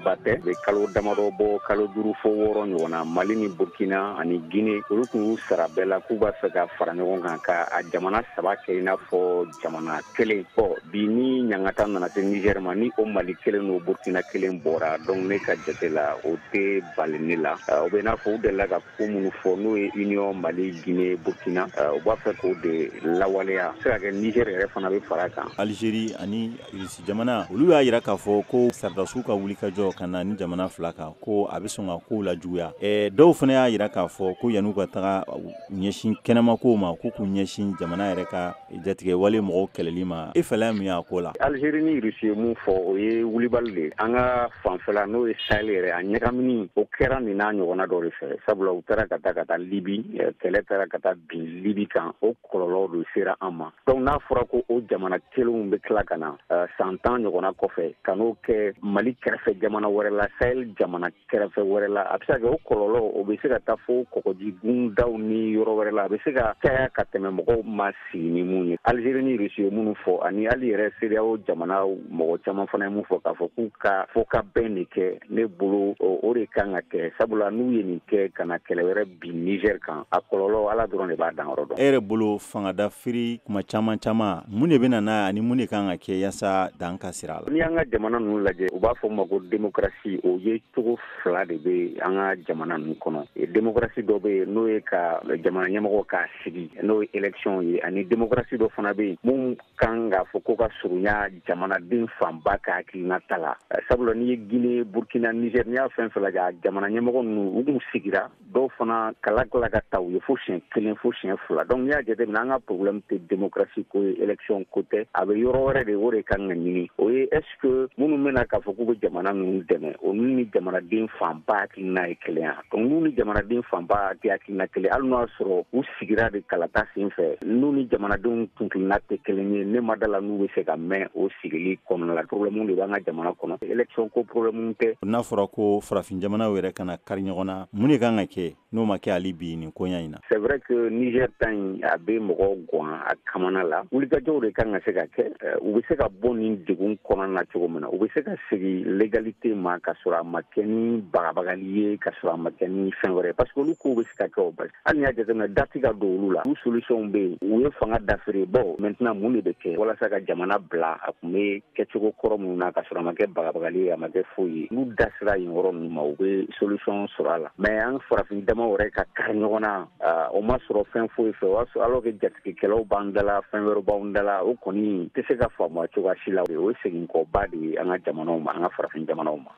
Koba tɛ, bɛ kalo damadɔ bɔ, kalo 5 fo 6 ɲɔgɔn na, Mali ni Burkina ani Guinée, olu tun y'u sara bɛɛ la k'u b'a fɛ ka fara ɲɔgɔn kan ka a jamana 3 kɛ i n'a fɔ jamana kelen. Bon, bi ni ɲangata nana se Niger ma, ni o Mali kelen n'o Burkina kelen bɔra, donc ne ka jate la o tɛ bali ne la. O bɛ n'a fɔ u delila ka ko minnu fɔ, n'o ye Union Mali Guinée Burkina, u b'a fɛ k'o de lawaleya. Se ka kɛ Niger yɛrɛ fana bɛ fara kan. Algérie ani Russie jamana, olu y'a jira k'a fɔ ko sardasiw ka wulikajɔ ka na ni jamana fila kan, ko a bɛ sɔn ka kow la juguya. Dɔw fana y'a jira k'a fɔ ko yan'u ka taga ɲɛsin kɛnɛmakow ma, k'u k'u ɲɛsin jamana yɛrɛ ka jatigɛ wale mɔgɔw kɛlɛli ma. E fɛla min y'a ko la? Algérie ni Russie ye mun fɔ, o ye wulibali de ye. An ka fanfɛla n'o ye Sahel yɛrɛ, a ɲagamini o kɛra nin n'a ɲɔgɔnna dɔ de fɛ. Sabula u taara ka taa Libi, kɛlɛ taara ka taa bin Libi kan, o kɔlɔlɔ de sera an ma. Donc n'a fɔra ko o jamana kelenw bɛ tila ka na san 10 ɲɔgɔnna kɔfɛ ka n'o kɛ Mali kɛrɛfɛ jamana wɛrɛ la, Sahel jamana kɛrɛfɛ wɛrɛ la, a bɛ se ka kɛ o kɔlɔlɔ o bɛ se ka taa fo kɔgɔji gundaw ni yɔrɔ wɛrɛ la, a bɛ se ka caya ka tɛmɛ mɔgɔw ma sigi ni mun ye. Algérie ni Russie ye minnu fɔ, ani hali yɛrɛ CEDEAO jamana mɔgɔ caman fana ye mun fɔ, k'a fɔ k'u ka fɔ ka bɛn de kɛ, ne bolo o de kan ka kɛ. Sabula n'u ye nin kɛ ka na kɛlɛ wɛrɛ bin Niger kan, a kɔlɔlɔ, Ala dɔrɔn de b'a danyɔrɔ dɔn. E yɛrɛ bolo, fangada firi kuma caman caman, mun de bɛ na n'a ye ani mun de kan ka kɛ yaasa dan ka sira a la? N'i y'an ka jamana ninnu lajɛ, u b'a fɔ ma ko démocratie, o ye cogo fila de bɛ an ka jamana ninnu kɔnɔ. Démocratie dɔ bɛ yen, n'o ye ka jamana ɲɛmɔgɔ k'a sigi, n'o ye élection ye, ani démocratie dɔ fana bɛ yen mun kan k'a fɔ ko ka surunya jamanaden fanba ka hakilina ta la. Sabula n'i ye Guinée, Burkina, Niger, n'i y'a fɛn fɛn lajɛ, a jamana ɲɛmɔgɔ ninnu, u kun sigira, dɔw fana kala tila ka ta u ye fo siɲɛ kelen, fo siɲɛ fila. Donc n'i y'a jateminɛ, an ka problème tɛ démocratie ko ye, élection ko tɛ, a bɛ yɔrɔ wɛrɛ de, o de kan ka ɲini. O ye est ce que minnu bɛna k'a fɔ k'u bɛ jamana ninnu dɛmɛ, o ni jamanaden fanba hakilina ye kelen ya? Donc n'u ni jamanaden fanba tɛ hakilina kelen, hali n'o y'a sɔrɔ u sigira de kalata sen fɛ, n'u ni jamanadenw kuntilenna tɛ kelen ye, ne ma da la n'u bɛ se ka mɛn o sigili kɔnɔna la. Problème de b'an ka jamana kɔnɔ, élection ko problème tɛ. N'a fɔra ko farafin jamanaw yɛrɛ kana kari ɲɔgɔn na, mun de kan ka kɛ n'o ma kɛ hali bi nin koɲa in na? C'est vrai que Niger ta in, a bɛ mɔgɔ guwan a kamana la. Wulikajɔw de kan ka se ka kɛ, u bɛ se ka bɔ nin degun kɔnɔna na cogo min na, u bɛ se ka segin légalité ma, ka sɔrɔ a ma kɛ ni bagabagali ye, ka sɔrɔ a ma kɛ ni fɛn wɛrɛ, parce que olu kow bɛ se ka kɛ o basi. Hali n'i y'a jateminɛ, date ka don olu la, u solution bɛ yen, u ye fanga dafiri. Bon, maintenant mun de bɛ kɛ walasa ka jamana bila a tun bɛ kɛcogo kɔrɔ minnu na, ka sɔrɔ a ma kɛ bagabagali ye, a ma kɛ foyi ye? N'u da sera yen yɔrɔ ninnu ma, u bɛ solution sɔrɔ a la. Mais an farafin damaw yɛrɛ ka kari ɲɔgɔn na, o ma sɔrɔ fɛn foyi fɛ, o y'a sɔrɔ alors que jatigikɛlaw b'an da la, fɛn wɛrɛw b'an da la, o kɔni tɛ se ka faamuya cogoya si la. O ye seginkɔba de ye an ka jamanaw ma, an ka farafin jamanaw ma.